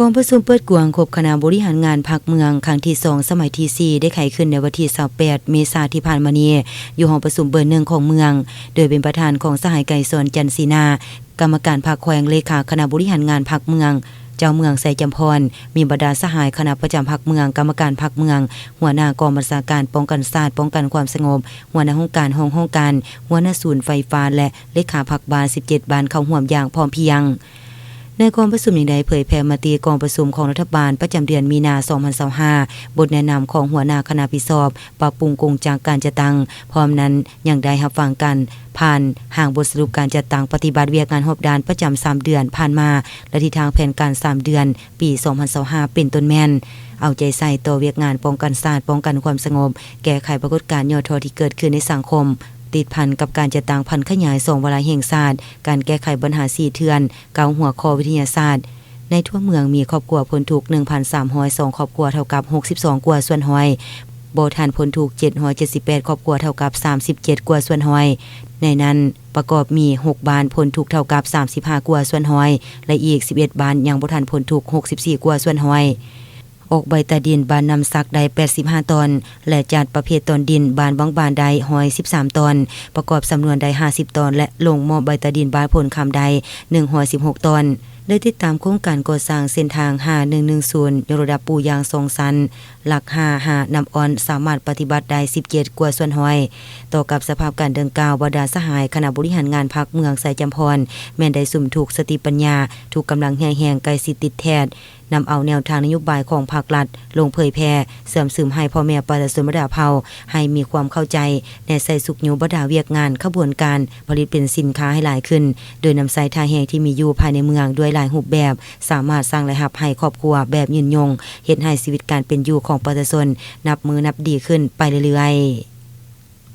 ກອງປະຊຸມເປີດກວ້າງຄົບຄະນະບໍລິຫານງານພັກເມືອງ ຄັ້ງທີສອງ ສະໄໝທີສີ່ ໄດ້ໄຂຂຶ້ນໃນວັນທີຊາວແປດ ເມສາທີ່ຜ່ານມານີ້ ຢູ່ຫ້ອງປະຊຸມເບີໜຶ່ງຂອງເມືອງ ໂດຍເປັນປະທານຂອງສະຫາຍ ໄກສອນ ຈັນສີນາ ກຳມະການພັກແຂວງ ເລຂາຄະນະບໍລິຫານງານພັກເມືອງ ເຈົ້າເມືອງໄຊຈຳພອນ, ມີບັນດາສະຫາຍຄະນະປະຈຳພັກເມືອງ, ກຳມະການພັກເມືອງ, ຫົວໜ້າກອງບັນຊາການປ້ອງກັນຊາດ, ປ້ອງກັນຄວາມສະຫງົບ, ຫົວໜ້າຫ້ອງການ, ຮອງຫ້ອງການ, ຫົວໜ້າສູນໄຟຟ້າ ແລະ ເລຂາພັກບ້ານ ສິບເຈັດ ບ້ານ ເຂົ້າຮ່ວມຢ່າງພ້ອມພຽງ. ໃນກອງປະຊຸມຍັງໄດ້ເຜີຍແຜ່ມະຕິກອງປະຊຸມຂອງລັດຖະບານປະຈຳເດືອນມີນາ ສອງພັນຊາວຫ້າ, ບົດແນະນຳຂອງຫົວໜ້າຄະນະຜິດຊອບ ປັບປຸງກົງຈັກການຈັດຕັ້ງ, ພ້ອມນັ້ນຍັງໄດ້ຮັບຟັງການຜ່ານຮ່າງບົດສະຫຼຸບການຈັດຕັ້ງປະຕິບັດວຽກງານຮອບດ້ານປະຈຳສາມເດືອນຜ່ານມາ ແລະ ທິດທາງແຜນການສາມເດືອນ ປີສອງພັນຊາວຫ້າ ເປັນຕົ້ນແມ່ນ ເອົາໃຈໃສ່ຕໍ່ວຽກງານປ້ອງກັນຊາດ, ປ້ອງກັນຄວາມສະຫງົບ, ແກ້ໄຂປາກົດການຫຍໍ້ທໍ້ທີ່ເກີດຂຶ້ນໃນສັງຄົມ ຕິດພັນກັບການຈັດຕັ້ງຜັນຂະຫຍາຍສອງວາລະແຫ່ງຊາດ, ການແກ້ໄຂບັນຫາສີ່ເຖື່ອນ, ເກົ້າຫົວຂໍ້ວິທະຍາສາດ. ໃນທົ່ວເມືອງມີຄອບຄົວພົ້ນທຸກ ໜຶ່ງພັນສາມຮ້ອຍສອງຄອບຄົວ ເທົ່າກັບ ຫົກສິບສອງກວ່າສ່ວນຮ້ອຍ, ບໍ່ທັນພົ້ນທຸກ ເຈັດຮ້ອຍເຈັດສິບແປດຄອບຄົວ ເທົ່າກັບ ສາມສິບເຈັດກວ່າສ່ວນຮ້ອຍ. ໃນນັ້ນປະກອບມີ ຫົກບ້ານພົ້ນທຸກເທົ່າກັບ ສາມສິບຫ້າກວ່າສ່ວນຮ້ອຍ ແລະ ອີກ ສິບເອັດບ້ານຍັງບໍ່ທັນພົ້ນທຸກ ຫົກສິບສີ່ກວ່າສ່ວນຮ້ອຍ. ອອກໃບຕາດິນບ້ານນ້ຳສັກໄດ້ ແປດສິບຫ້າຕອນ ແລະ ຈັດປະເພດຕອນດິນບ້ານບາງບານໄດ້ ຮ້ອຍສິບສາມຕອນ, ປະກອບສຳນວນໄດ້ ຫ້າສິບຕອນ ແລະ ລົງມອບໃບຕາດິນບ້ານໂພນຄຳໄດ້ ໜຶ່ງຮ້ອຍສິບຫົກຕອນ. ໄດ້ຕິດຕາມໂຄງການກໍ່ສ້າງເສັ້ນທາງ ຫ້າໜຶ່ງໜຶ່ງສູນ ຍົກລະດັບປູຢາງສອງຊັ້ນ ຫຼັກຫ້າ ຫານ້ຳອ່ອນ ສາມາດປະຕິບັດໄດ້ ສິບເຈັດກວ່າສ່ວນຮ້ອຍ. ຕໍ່ກັບສະພາບການດັ່ງກ່າວ, ບັນດາສະຫາຍຄະນະບໍລິຫານງານພັກເມືອງໄຊຈຳພອນ ແມ່ນໄດ້ສຸມທຸກສະຕິປັນຍາ, ທຸກກຳລັງເຫື່ອແຮງ ໃກ້ຊິດຕິດແທດ, ນຳເອົາແນວທາງນະໂຍບາຍຂອງພັກລັດລົງເຜີຍແຜ່, ເຊື່ອມຊຶມໃຫ້ພໍ່ແມ່ປະຊາຊົນບັນດາເຜົ່າ ໃຫ້ມີຄວາມເຂົ້າໃຈ ແນໃສ່ຊຸກຍູ້ບັນດາວຽກງານຂະບວນການຜະລິດເປັນສິນຄ້າໃຫ້ຫຼາຍຂຶ້ນ, ໂດຍນຳໃຊ້ທ່າແຮງທີ່ມີຢູ່ພາຍໃນເມືອງດ້ວຍຫຼາຍຮູບແບບ, ສາມາດສ້າງລາຍຮັບໃຫ້ຄອບຄົວແບບຍືນຍົງ, ເຮັດໃຫ້ຊີວິດການເປັນຢູ່ຂອງປະຊາຊົນນັບມື້ນັບດີຂຶ້ນໄປເລື້ອຍໆ.